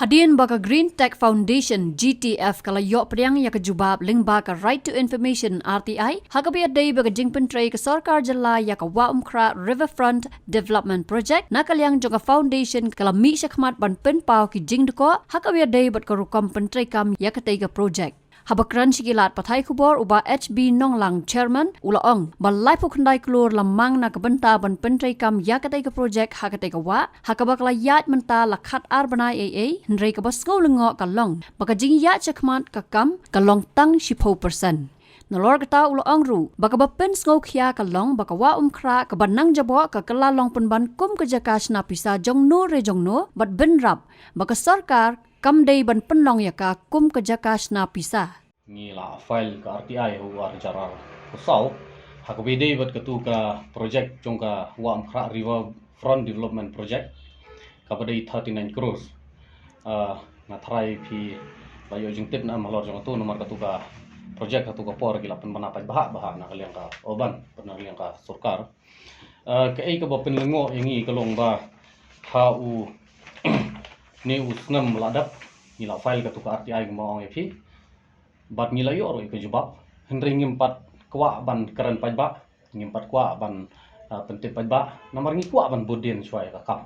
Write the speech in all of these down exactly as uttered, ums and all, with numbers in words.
Hadien ba ka Green Tech Foundation, G T F, ka la ïoh pdiang ïa ka jubab lyngba ka Right to Information, R T I, ha kaba ïadei bad ka jingpyntrei ka Sorkar Jylla ïa ka Wah Umkhrah Riverfront Development Project, na ka liang jong ka Foundation ka la mih shakhmat ban pynpaw ki jingdkoh ha kaba ïadei bad ka rukom pyntreikam ïa katei ka project. Haba kren sha ki lad pathai khubor, u Bah H B Nonglang, Chairman, u la ong ba laiphew khyndai klur la mang na ka bynta ban pyntreikam ïa katei ka project ha katei ka wah, ha kaba ka la ïaid mynta la khatar bnai ei ei, hynrei kaba sngew lyngngoh ka long ba ka jingïaid shakhmat ka kam ka long tang shiphew percent. Nalor kata u la ong ruh ba kaba pynsngewkhia ka long ba ka Wah Umkhrah kaba nang jaboh ka kylla long pynban kum ka jaka shna pisa jongno re jongno, bad bynrap ba ka sorkar kam dei ban pynlong ïa ka kum ka jaka shna pisa. Ngi la file ka R T I ha u ar hajar arphew saw ha kaba ïadei bad katu ka project jong ka Wah Umkhrah River Front Development Project, kaba dei thirty nine crores. Ah, nga tharai phi la ïoh jingtip na em halor jong katu, namar katu ka project katu ka por ki la pynbna paidbah bha na ka liang ka urban, na ka liang ka sorkar. Ah, kaei kaba pynlyngngoh ïa ngi ka long ba ha u ne u snem la dep ngi la file katu ka R T I kumba ong ïa phi. Bad ngi la ïoh ruh ïa ka jubab. Hynrei ngim pat kwah ban kren paidbah, ngim pat kwah ban, ah, pyntip paidbah. Namar ngi kwah ban bud dien shuwa ïa ka kam.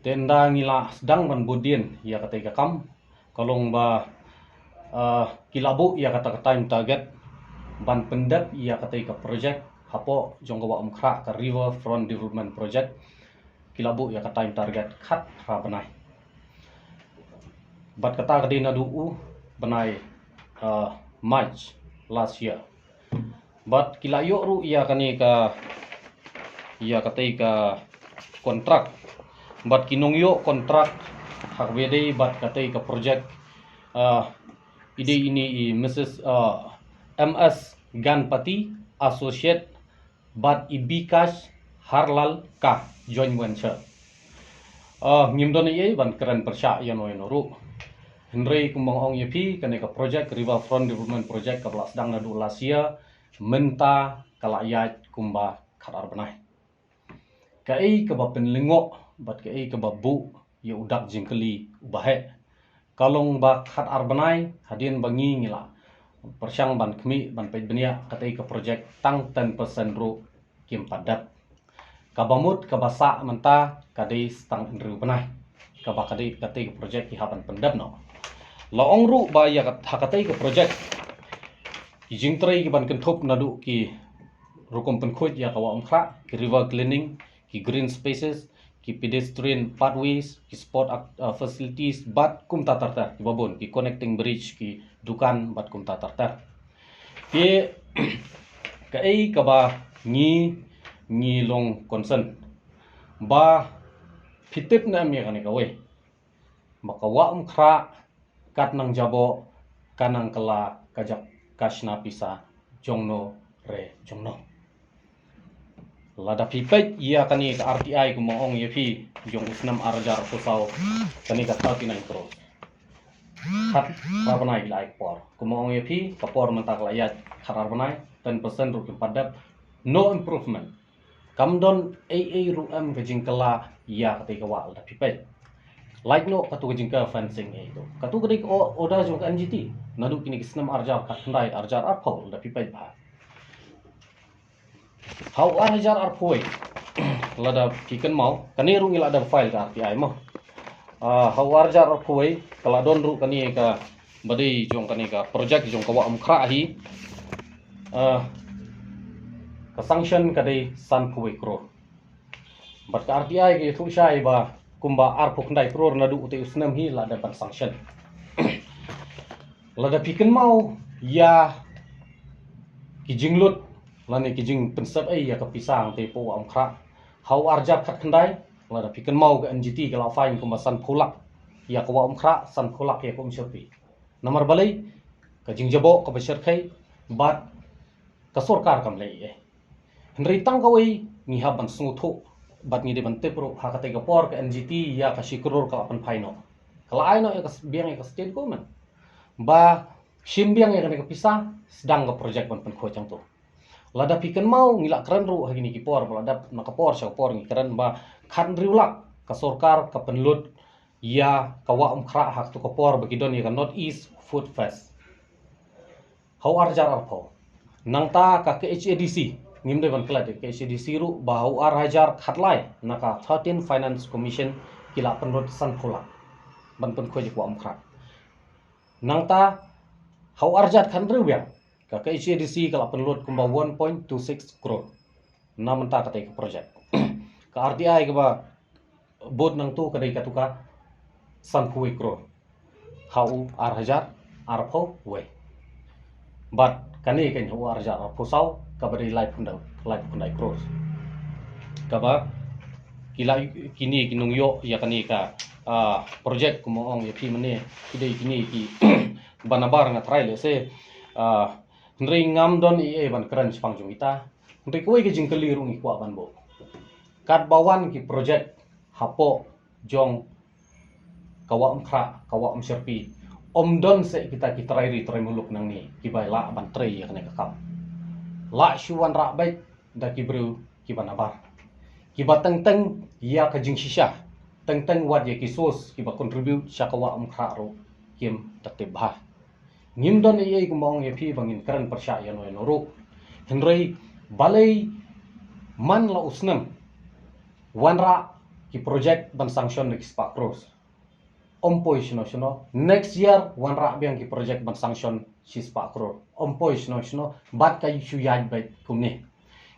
Te ynda ngi la sdang ban bud dien ïa katei ka kam, ka long ba, ah, ki la buh ïa kata ka time target ban pyndep ïa katei ka project hapoh jong ka Wah Umkhrah, ka River Front Development Project. Ki la buh ïa ka time target khatphra bnai. Bad kata ka dei naduh u bnai, ah, March last year. Bad ki la ïoh ruh ïa kane ka, ïa katei ka contract. Bad ki nongïoh contract ha kaba ïadei bad katei ka project, ah, i dei ine i Missus, ah, M S Ganpati Associate bad i Bikash Harlalka joint venture. Ah, ngim don ei ei ban kren pyrshah ïano ïano ruh. Hynrei kumba nga ong ïa phi, kane ka project, River Front Development Project, kaba la sdang naduh last year, mynta ka la ïaid kumba khatar bnai. Kaei kaba pynlyngngoh bad kaei kaba buh ïa u dak jingkylli uba heh ka long ba khatar bnai hadien ba ngi ngi la pyrshang ban khmih ban peit bniah katei ka project, tang ten percent ruh kim pat dep. Kaba mut kaba sah mynta ka dei tang hynriew bnai kaba ka dei katei ka project ki hap ban pyndep noh. La ong ruh ba ïa kat-, ha katei ka project ki jingtrei ki ban kynthup naduh ki rukom pynkhuid ïa ka Wah Umkhrah, ki river cleaning, ki green spaces, ki pedestrian pathways, ki sport ac-, uh, facilities, bad kumta ter ter, kiba bun, ki connecting bridge, ki dukan, bad kumta ter ter. Te kaei kaba ngi, ngi long concern ba phi tip ne em ïa kane kawei, ba ka Wah Umkhrah kat nang jaboh, ka nang kylla ka jaka shna pisa jongno re jongno. Lada phi peit ïa kane ka R T I kumba ong ïa phi jong u snem ar hajar arphew saw, kane ka thirty nine crore. Khatphra bnai ki la ai ka por. Kumba ong ïa phi, ka por mynta ka la ïaid khatar bnai, ten percent ruh kim pat dep. No improvement. Kam don ei ei ruh em ka jingkylla ïa katei ka wah lada phi peit. Lait noh katu ka jingkyrmen sing ei tu. Katu ka dei ka o-, order jong ka N G T. Naduh kine ki snem ar hajar khatkhyndai, ar hajar arphew lada phi peit bha. Ha u ar hajar arphew wei. Lada phi kynmaw, kane ruh ngi la dep file ka R T I mo. Ah, ha u ar hajar arphew wei, ka la don ruh kane ka ba dei jong kane ka project jong ka Wah Umkhrah hi. Ah, ka sanction ka dei sanphew wei crore. Bad ka R T I ka ïathuh shai ba kumba arphew khyndai crore naduh utei u snem hi la dep ban sanction. Lada phi kynmaw ïa ki jinglut lane ki jingpynsep ei ïa ka pisa hangtei hapoh Wah Umkhrah. Ha u ar hajar khatkhyndai, lada phi kynmaw ka N G T ka la fine kumba sanphew lak ïa ka Wah Umkhrah, sanphew lak ïa ka Umshyrpi. Namar balei? Ka jingjaboh kaba shyrkhei bad ka sorkar kam leh ei ei. Hynrei tang kawei ngi hap ban sngewthuh bad ngi dei ban tip ruh ha katei ka por ka N G T ïa ka shi crore ka la pynphai noh. Ka la ai noh ïa ka s-, biang ïa ka state government. Ba shim biang ïa kane ka pisa, sdang ka project ban pynkhuid hangto. Lada phi kynmaw ngi la kren ruh ha kine ki por ba la dep na ka por sha ka por ngi kren ba khathynriew lak ka sorkar ka pynlut ïa ka Wah Umkhrah ha katu ka por ba ki don ïa ka North East Food Fest ha u ar hajar arphew. Nangta ka K H A D C, ngim dei ban klet, ka K H A D C ruh ba ha u ar hajar khatlai na ka thirteen Finance Commission ki la pynlut sanphew lak ban pynkhuid ïa ka Wah Umkhrah. Nangta ha u ar hajar khathynriew biang ka K H A D C ka la pynlut kumba one point two six crore na mynta katei ka project. Ka R T I kaba bud nangtu ka dei katu ka sanphew wei crore ha u ar hajar arphew wei. Bad kane ka ha u ar hajar arphew saw kaba dei laiphew khyndai, laiphew khyndai crore. Kaba ki la, kine ki nongïoh ïa kane ka, ah, project, kumba ong ïa phi mynne, ki dei kine ki ba nabar, nga trai leh se, ah, hynrei ngam don ei ei ban kren shaphang jong kita. Hynrei kawei ka jingkylli ruh ngi kwah ban buh. Katba wan ki project hapoh jong ka Wah Umkhrah, ka Wah Umshyrpi, ym don seh kita ki trai ri trai muluk nangne kiba lah ban trei ïa kane ka kam. Lah shu wanrah beit da ki briew kiba nabar, kiba teng teng ïa ka jingshisha, teng teng wat ïa ki source kiba contribute sha ka Wah Umkhrah ruh kim da tip bha. Ngim don ei ei, kumba ong ïa phi, ba ngin kren pyrshah ïano ïano ruh. Hynrei balei man la u snem wanrah ki project ban sanction da ki spah crores? Ym poi shano shano. Next year wanrah biang ki project ban sanction shi spah crore. Ym poi shano shano. Bad ka shu ïaid beit kumne.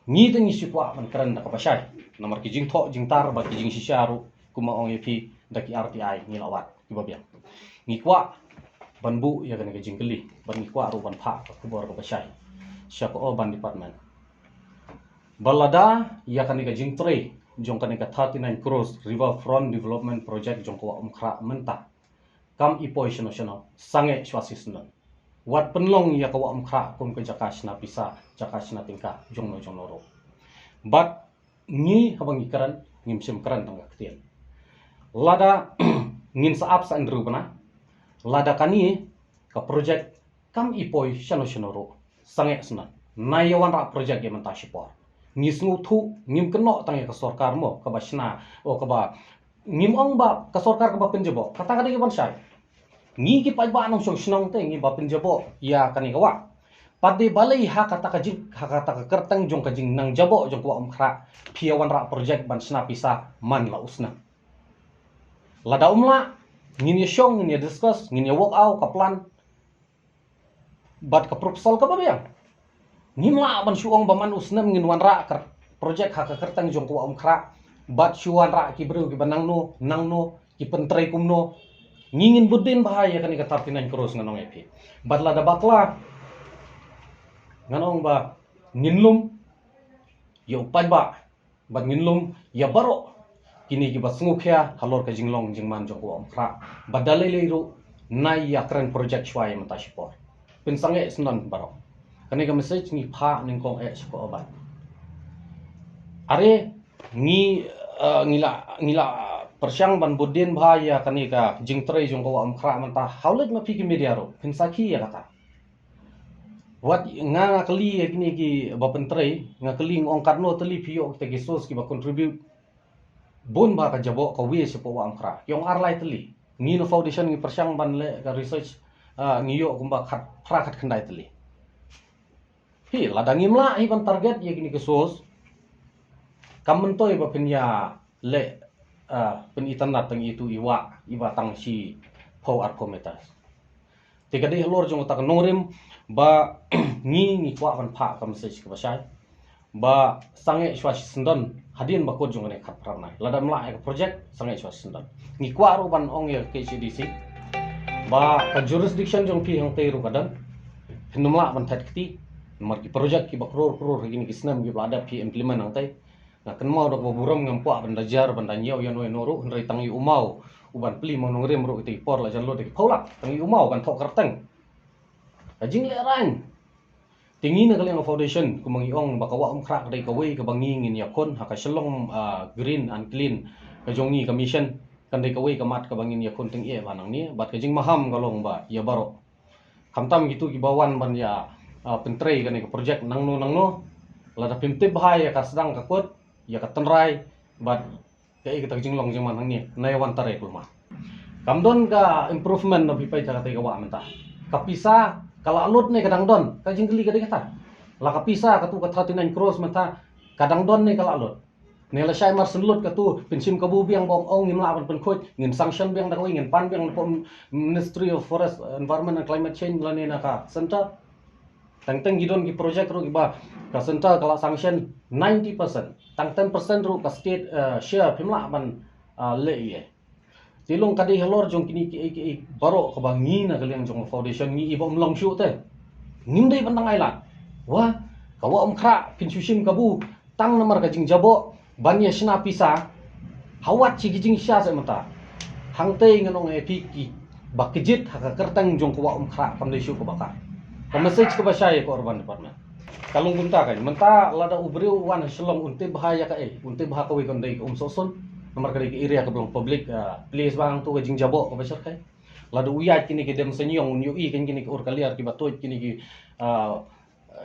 Ngi te ngi shu kwah ban kren da kaba shai namar ki jingthoh jingtar bad ki jingshisha ruh, kumba ong ïa phi, da ki R T I ngi la wad kiba biang. Ngi kwah ban buh ïa kane ka jingkylli bad ngi kwah ruh ban phah ka khubor kaba shai sha ka urban department. Ba lada ïa kane ka jingtrei jong kane ka thirty-nine crores River Front Development Project jong ka Wah Umkhrah mynta kam i poi shano shano, sangeh shuwa shisyndon. Wat pynlong ïa ka Wah Umkhrah kum ka jaka shna pisa, jaka shna tyngka jongno jongno ruh. Bad ngi, haba ngi kren, ngim shym kren tang ka ktien. Lada ngin sa ap sa hynriew bnai, lada kane ka project kam i poi shano shano ruh, sangeh shisyndon. Nai ïa wanrah project ïa mynta shipor. Ngi sngewthuh, ngim kynnoh tang ïa ka sorkar mo kaba shna, o kaba, ngim ong ba ka sorkar kaba pynjaboh, kata ka dei kaban shai. Ngi ki paidbah nongshong shnong te ngi ba pynjaboh ïa kane ka wah. Pat dei balei ha kata ka jing, ha kata ka kyrteng jong ka jingnang jaboh jong ka Wah Umkhrah phi ïa wanrah project ban shna pisa man la u snem? Lada ym lah, ngin ïa shong, ngin ïa discuss, ngin ïa work out ka plan bad ka proposal kaba biang. Ngim lah ban shu ong ba man u snem ngin wanrah ka project ha ka kyrteng jong ka Wah Umkhrah bad shu wanrah ki briew kiba nangno nangno, ki pyntrei kumno. Ngi ngin bud dien bha ïa kane ka thirty-nine crores, ngan ong ïa phi. Bad lada bakla, ngan ong ba ngin lum ïa u paidbah bad ngin lum ïa baroh kine kiba sngewkhia halor ka jinglong jingman jong ka Wah Umkhrah. Bad da lei lei ruh, nai ïa kren project shuwa ïa mynta shipor. Pynsangeh shisyndon baroh. Kane ka message ngi phah nyngkong eh sha ka urban. Are ngi, eh, ngi la, ngi la pyrshang ban bud dien bha ïa kane ka jingtrei jong ka Wah Umkhrah mynta. Hawlej ma phi ki media ruh, pynsakhi ïa kata. Wat nga, nga kylli ïa kine kiba pyntrei, nga kylli, nga ong katno tylli phi ïoh kita ki source kiba contribute bun bha ka jaboh ka waste shapoh Wah Umkhrah? Ki ong ar lai tylli. Ngi na foundation ngi pyrshang ban leh ka research, ah, ngi ïoh kumba khatphra khatkhyndai tylli. Hi, lada ngim lah hi ban target ïa kine ki source, kam myntoi ba phin ïa leh, ah, pynitynnad tang ïa itu i wah iba tang shiphew arphew meters. Te ka dei halor jong kata ka nongrim ba ngi, ngi kwah ban phah ka message kaba shai ba sangeh shuwa shisyndon hadien ba kut jong kane ka khatphra bnai. Lada ym lah ïa ka project, sangeh shuwa shisyndon. Ngi kwah ruh ban ong ïa ka K H A D C ba ka jurisdiction jong phi hangtei ruh ka don. Phin ym lah ban thait kti namar ki project kiba klur klur ha kine ki snem kiba la dep phi implement hangtei. Nga kynmaw da kaba burom, ngam kwah ban da jar ban da ñiew ïano ïano ruh, hynrei tang ïa u maw uban plie mawnongrim ruh kita ki por la jan lut da ki phew lak, tang ïa u maw ban thoh kyrteng. Ka jinglehrain. Te ngi na ka liang ka foundation, kumba ngi ong ba ka Wah Umkhrah ka dei kawei kaba ngi ngin ïakhun ha ka Shillong, ah, Green and Clean ka jong ngi ka mission. Kan dei kawei ka mat kaba ngin ïakhun tyngeh bha nangne, bad ka jingmaham ka long ba ïa baroh, khamtam kitu kiba wan ban ïa, ah, pyntrei kane ka project nangno nangno, lada phim tip bha ïa ka sdang ka kut, ïa ka tynrai bad kaei kata ka jinglong jingman hangne, nai wan trei kulmar. Kam don ka improvement na phi peit ha kata ka wah mynta. Ka pisa ka la lut ne ka dang don, ka jingkylli ka dei kata. La ka pisa katu ka thirty nine crores mynta ka dang don ne ka la lut. Ne la shai mar shen lut katu, pynshim kabu biang ba ong ong ngim lah ban pynkhuid, ngin sanction biang da kawei, ngin pan biang na Ministry of Forest, Environment and Climate Change lane na ka centre. Teng teng ki don ki project ruh kiba ka centre ka la sanction ninety percent. Tang ten percent ruh ka state, eh, share phim lah ban, eh, leh ïa. Te long ka dei halor jong kine ki, ki, ki baroh kaba ngi na ka liang jong foundation ngi i bym long shuh te. Ngim dei ban dang ailad. Wa, ka Wah Umkhrah phin shu shim kabu tang namar ka jingjaboh ban ïa shna pisa. Ha wat shi ki jingshisha seh mynta. Hangtei ngan ong ïa phi kiba kjit ha ka kyrteng jong ka Wah Umkhrah kam dei shuh kaba ka. Ka message kaba shai ïa ka Urban Department. Ka long kumta kan, mynta lada u briew u wan ha Shillong un tip bha ïa kaei, un tip bha kawei kan dei ka Umsohsun. Namar ka dei ka area kaba long public, ah, place ba hangto ka jingjaboh kaba shyrkhei. Lada u ïaid kine ki dem seniong un ïohi kan kine ki urkaliar kiba tuid kine ki, ah,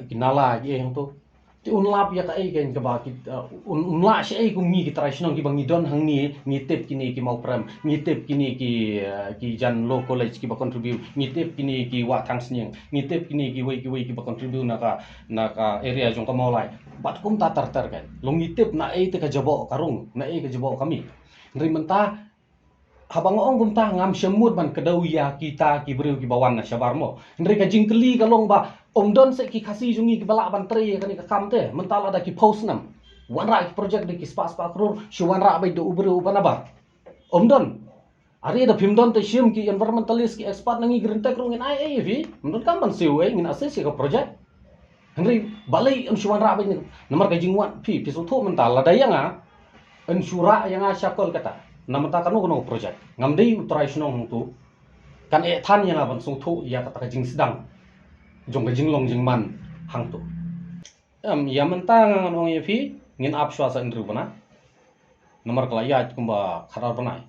ki nala kiei hangto. Te un lap ïa kaei kan kaba ki, ah, un, un lah shaei kum ngi ki trai shnong kiba ngi don hangne, ngi tip kine ki Mawprem, ngi tip kine ki, ah, ki Jan Law College kiba contribute, ngi tip kine ki Wah Thangsniang, ngi tip kine kiwei kiwei kiba contribute na ka, na ka area jong ka Mawlai. Bad kumta ter ter kan. Long ngi tip naei te ka jaboh ka rung, naei ka jaboh ka mih. Hynrei mynta haba nga ong kumta ngam shym mut ban kdew ïa kita ki briew kiba wan na shabar mo. Hynrei ka jingkylli ka long ba ym don seh ki Khasi jong ngi kiba lah ban trei ïa kane ka kam te. Mynta lada ki phew snem wanrah ki project da ki spah spah klur, shu wanrah beit da u briew uba nabar. Ym don. Are da phim don te shim ki environmentalist, ki expert na ngi Greentech ruh ngin ai ei ïa phi. Ym don kam ban siew ei, ngin assist ïa ka project. Hynrei balei yn shu wanrah beit ne? Namar ka jingwan phi, phi sngewthuh mynta lada ïa nga yn shu rah ïa nga sha Kolkata. Na mynta kano kano ka project. Ngam dei u trai shnong hangto. Kan eh than ïa nga ban sngewthuh ïa kata ka jingsdang jong ka jinglong jingman hangto. Em, ïa mynta ngan ong ïa phi, ngin ap shuwa sa hynriew bnai. Namar ka la ïaid kumba khatar bnai.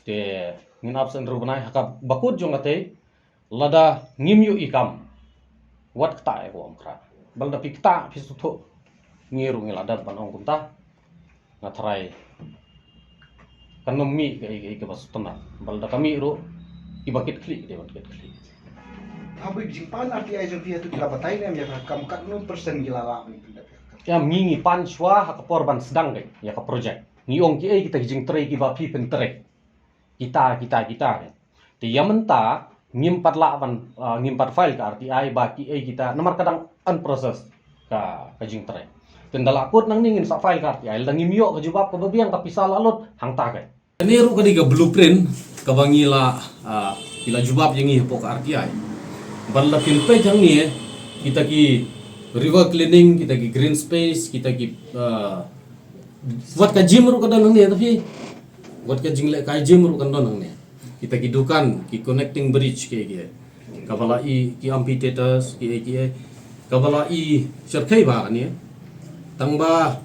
Te ngin ap sa hynriew bnai ha kaba kut jong kata. Lada ngim ïohi kam, wat ktah ïa ka Wah Umkhrah. Balda phi ktah phi sngewthuh. Ngi ruh ngi la dep ban ong kumta. Nga tharai kan ym mih kaei kaei kaba sngewtynnat. Balda ka mih ruh kiba kit khlieh ki dei ban kit khlieh. Haba jingpan R T I jong phi hato ki la batai ne em ïa ka kam katno percent ki la lah ban pyndep ïa ka kam? Em, ngi ngi pan shuwa ha ka por ban sdang ka ïa ka project. Ngi ong kiei kita ki jingtrei kiba phi pyntrei. Kita, kita, kita. Te ïa mynta ngim pat lah ban, ah, ngim pat file ka R T I ba kiei kita namar ka dang unprocessed ka, ka jingtrei. Te ynda la kut nangne ngin sa file ka R T I, lada ngim ïoh ka jubab kaba biang ka pisa la lut hangta ka. Kane ruh ka dei ka blueprint kaba ngi la, ah, ki la jubab ïa ngi hapoh ka R T I. Ban la pynpeit hangne kita ki river cleaning, kita ki green space, kita ki, ah, wat ka gym ruh ka don hangne, tapi wat ka jingleh kai gym ruh kan don hangne. Kita ki dukan, ki connecting bridge ki, ki. Kaba la i ki amphitheaters ki, ki. Kaba la i syrkhei ba kane. Tang ba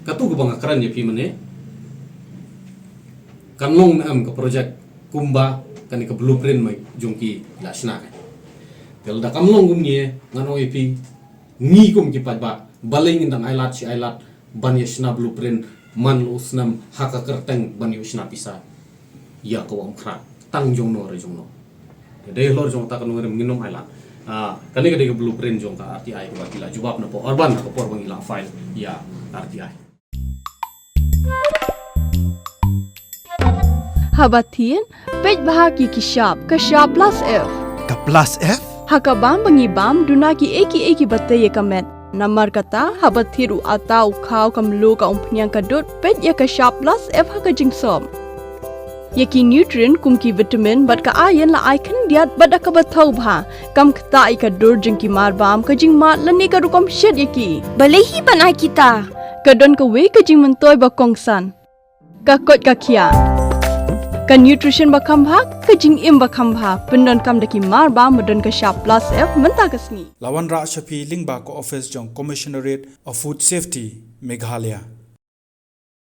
katu kaba nga kren ïa phi mynne. Kan long ne em ka project kumba kane ka blueprint ma jong ki la shna ka. Te lada kam long kumne ngan ong ïa phi ngi kum ki paidbah balei ngin dang ailad shi ailad ban ïa shna blueprint man la u snem ha ka kyrteng ban ïa shna pisa ïa ka Wah Umkhrah tang jong no re jong no. Te dei halor jong kata ka nongrim ngin ym ailad. Ah, kane ka dei ka blueprint jong ka R T I kaba ki la jubab na pdeng urban ha ka por ba ngi la file ïa R T I. Haba thied, peit bha ki ki shap, ka shap plus F. Ka plus F? Ha ka bam ba ngi bam, duna kiei kiei kiba tei ïa ka met. Namar kata, haba thied u atta u khaw ka mluh ka umphniang ka dud, peit ïa ka shap plus F ha ka jingsop. Ïa ki nutrient kum ki vitamin bad ka iron la ai khyndiat bad da kaba thaw bha. Kam ktah ïa ka dur jong ki marbam, ka jingmad lane ka rukom shet ïa ki. Balei hi ban ai kita? Ka don kawei ka jingmyntoi ba kongsan. Ka koit ka khiah. Ka nutrition ba kham bha, ka jingim ba kham bha. Pyndonkam da ki marbam ba don ka shap plus F mynta ka sngi. La wanrah sha phi lyngba ka office jong Commissionerate of Food Safety, Meghalaya.